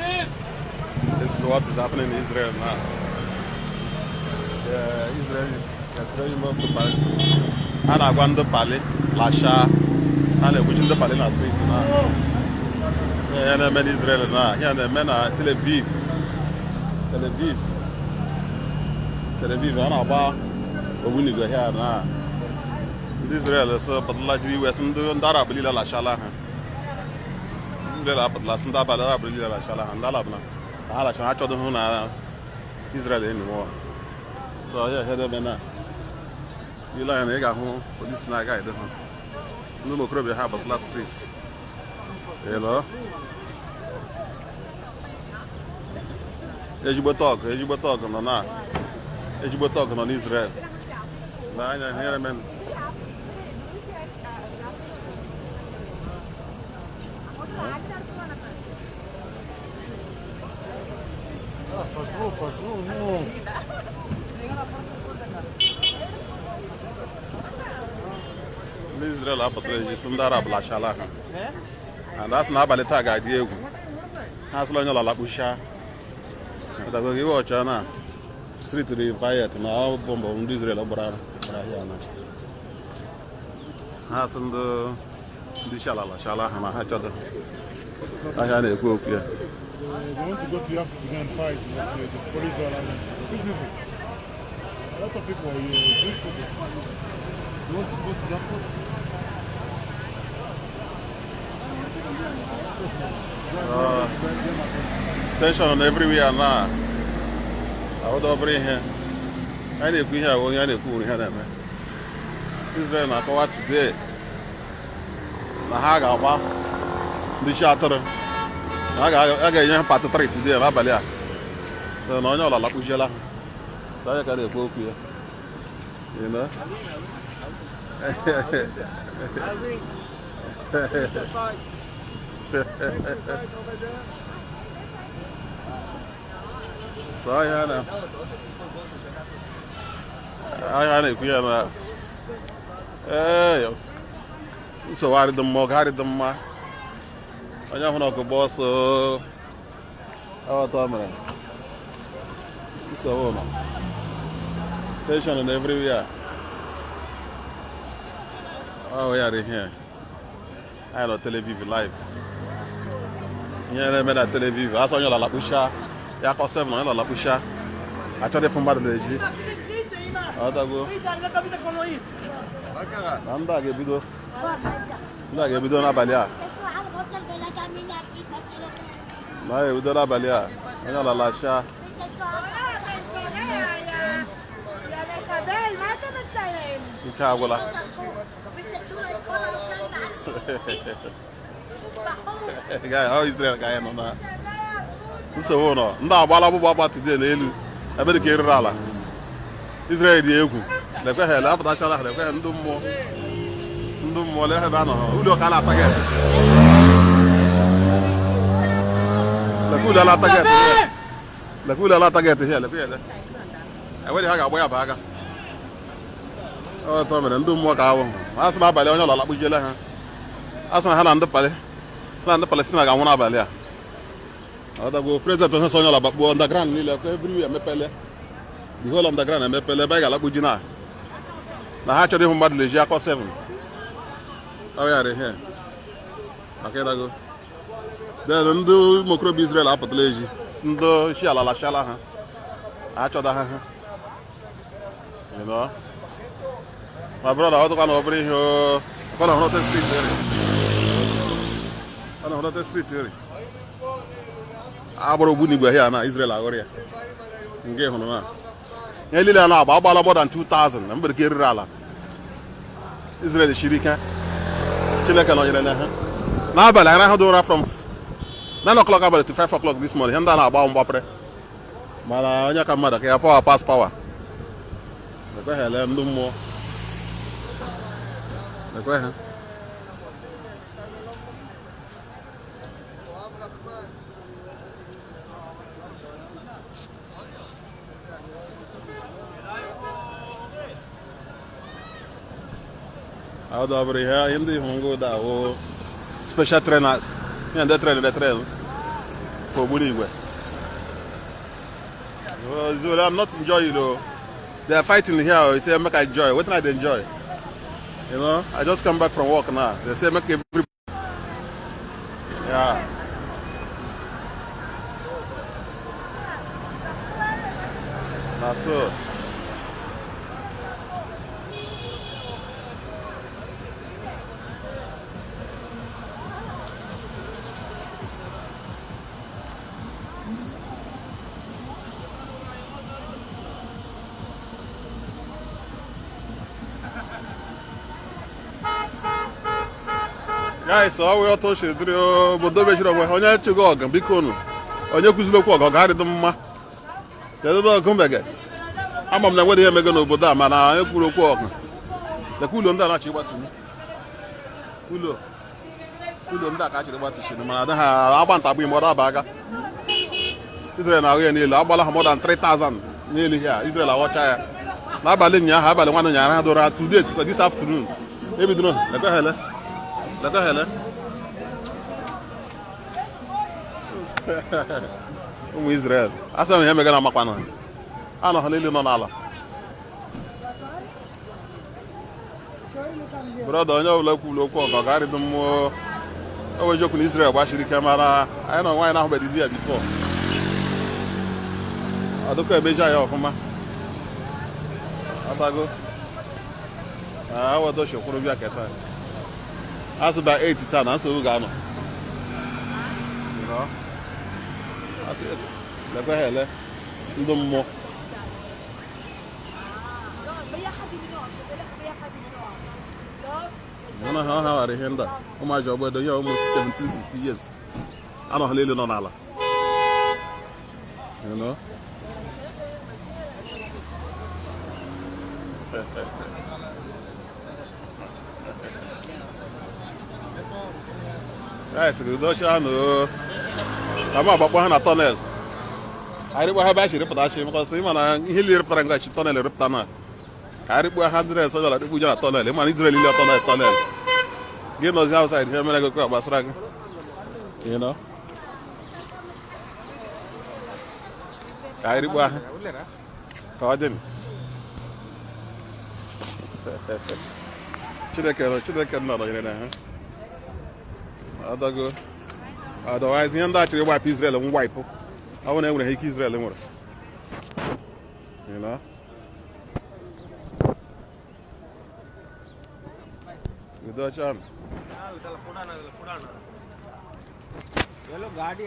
This is what is happening in Israel now. Yeah, Israel is throwing up to Palestine. And I want the Pali, Lasha, and which in the Pali street now. Yeah, and men Israel now. Yeah, and men are Tel Aviv. Tel Aviv. Tel Aviv, and about Ogbunigwe here now. Israel is but like the US and the Arab Lashala. Israel apụtala sị ndị abalị Arab niile lachala ha, ndị Arab na ha lachara achọdụ hụ na Israel anymore. So ya ihe debe na ile anya na ị ga-ahụ polisi na-aga ede ha. Ndị ụmụ okorobịa ha apụtala street. Hello. Ezigbo ọgụ nọ na ezigbo ọgụ nọ n'Israel. Na anya ihe na-eme. Fasou, no. Ndị Israel apụtara eji sị ndị Arab lachala ha. And asị na abalị taa ga-adị egwu. Ha asịla onye ọlala kpuchaa. Ọdago iwe ọcha na street dị quiet na ọ bụ mbọ ndị Israel gbara ahịa na. Ha asị ndị isi ala lachala ha ma ha chọdọ. Ahịa na-ekwu okwu ya. They want to go to Africa to go and fight, but the police don't allow them. Which people? A lot of people are Jewish people. They want to go to Africa. Tension everywhere now. I would over here. I need to hear what I need to hear. Israel na-akọwa today na ha ga-agba ndị chi atụrụ. A ga-enye ha part 3 today n'abalị a. So na onye ọla lakpuchiela ha. So anyị ka na-ekwu okwu ya. You know? So ahịa na-ekwu ya na ee nsogbu adịdị mma, ọgụ adịdị mma. Onye hụrụ ọkụ gba ọsọ ọghọta mere nsogbu nọ. Tension in everywhere. Oh, we are here. Anyị nọ Tel Aviv live. Ihe na-eme na Tel Aviv, asọ onye ọlala kpụcha ya kọ 7 onye ọlala kpụcha achọrọ ịfụ mmadụ na-eji. Ọghọtago na ndị a ga-ebido n'abalị a. Na ebido n'abalị a onye ọlala sha. Nke agwụla. Ọ Israel ka anyị nọ na nsogbu nọ. Ndị agbala ọgbụgba agba today n'elu ebe dị ka eruru ala. Israel dị egwu. Lekwe ha ele apụtachala ha, lekwe ha ndị mmụọ. Ndị mmụọ lee ebe a nọ ha. Ụlọ ka a na-ata gị. Lekwe ụlọ na-ata gị. Lekwe ụlọ na-ata gị ihe lekwe ele. Enweghị ha ga-agba ya bụ aka. Ọ tọ mere ndị mmụọ ka awụ. Ha sị n'abalị onye ọlala kpujiela ha. A sị na ha na ndị Palestina ga-anwụ n'abalị a. Ọdagbo president ọsọ onye ọla bakpuo underground niile everywhere emepele. The whole underground emepele ebe anyị ga-alakpuji na. Na ha chọrọ ịhụ mmadụ na-eji akọ 7. Ọ ya dị here. Maka ịdago. Then ndị ụmụ okorobịa Israel apụtala eji. Ndị isi ala lachala ha. Achọda ha ha. You know? My brother, ọ dịkwa na ọ bụrụ ihe o. Ọ na hụrọta street eri. Ọ na hụrọta street eri. Agbara ogbunigwe here na Israel aghọrọ ya. Nke hụrụ na. Ihe niile a na-agba agbaala more than 2000 na mgbede ka eruru ala. Israel shiri ike. Chineke nọnyere na ha. N'abalị anyị rahụdụ ụra from 9 o'clock abalị to 5 o'clock this morning. Ihe ndị a na-agba mgbapere. Mana onye ka mmadụ ka ya power pass power. Lekwe ha ele ndị mmụọ. Lekwe ha. Ọ bụrụ ihe ndị hụrụ ngo da wo special trainers. Ihe ndị train. for Ogbunigwe. So I'm not enjoying though. They are fighting here. They say make I enjoy. What can I enjoy? You know, I just come back from work now. They say make every yeah. Now so. Guys, all we are touching obodo mechiri onwe ha onye chịgo ọgụ biko nụ onye kwuziri okwu ọgụ ọ ga-adịdị mma kedu ọgụ mbege ama m na enwere ihe emego n'obodo a mana onye kwuru okwu ọgụ lekwa ụlọ ndị a na-achọ ịgbatu ụlọ ụlọ ndị a ka achịrị gbatuchiri mana adịghị agba nta agba ime ọ daba aka Israel na ahụ ya niile agbala ha more than 3000 n'elu ihe a Israel aghọcha ya n'abalị ụnyaahụ abalị nwanne ụnyaahụ ha doro ha 2 days this afternoon ebidoro lekwa ha ele lekwa ha ele ụmụ Israel asị m ihe mega na amakwana anọ ha niile nọ n'ala brọda onye ọbụla kwuru okwu ọgụ ọ ga-arịdị mmụọ o eziokwu na Israel gbachiri ike mara anyị na nwaanyị na-ahụbeghị di ya bifo ọdụkọ emeji anyị ọfụma ọtago awadoshi kwụrụ bịa keta asị ba 8 taa na nsogbu ga-anọ lekwe ha ele ndị mmụọ mụ na ha ha ghara ihe ndị a ụmụaji ọgbọedo ya ụmụ 1760 years anọ ha niile nọ n'ala. You know? Guys, udocha nụ ka m agbakpọ ha na tọnel anyị rịkpọ ha ebe anyị rịpụta achị maka ịma na ihe niile rịpụtara ngachi tọnel rịpụta na ka anyị rịkpọ ha 100 soja na rịkpụ je na tọnel ịma na Israel ile tọnel tọnel gị nọzi outside ihe mere gị okwu gbasara gị. You know? Ka anyị rịkpọ ha ka ọ dị Chineke Chineke nọ nọnyere na ha adago otherwise ihe ndị a chịrị wipụ Israel mwipụ ọ bụrụ na enwere ha ike Israel nwere. You know? Udo ọcha. गाड़ी.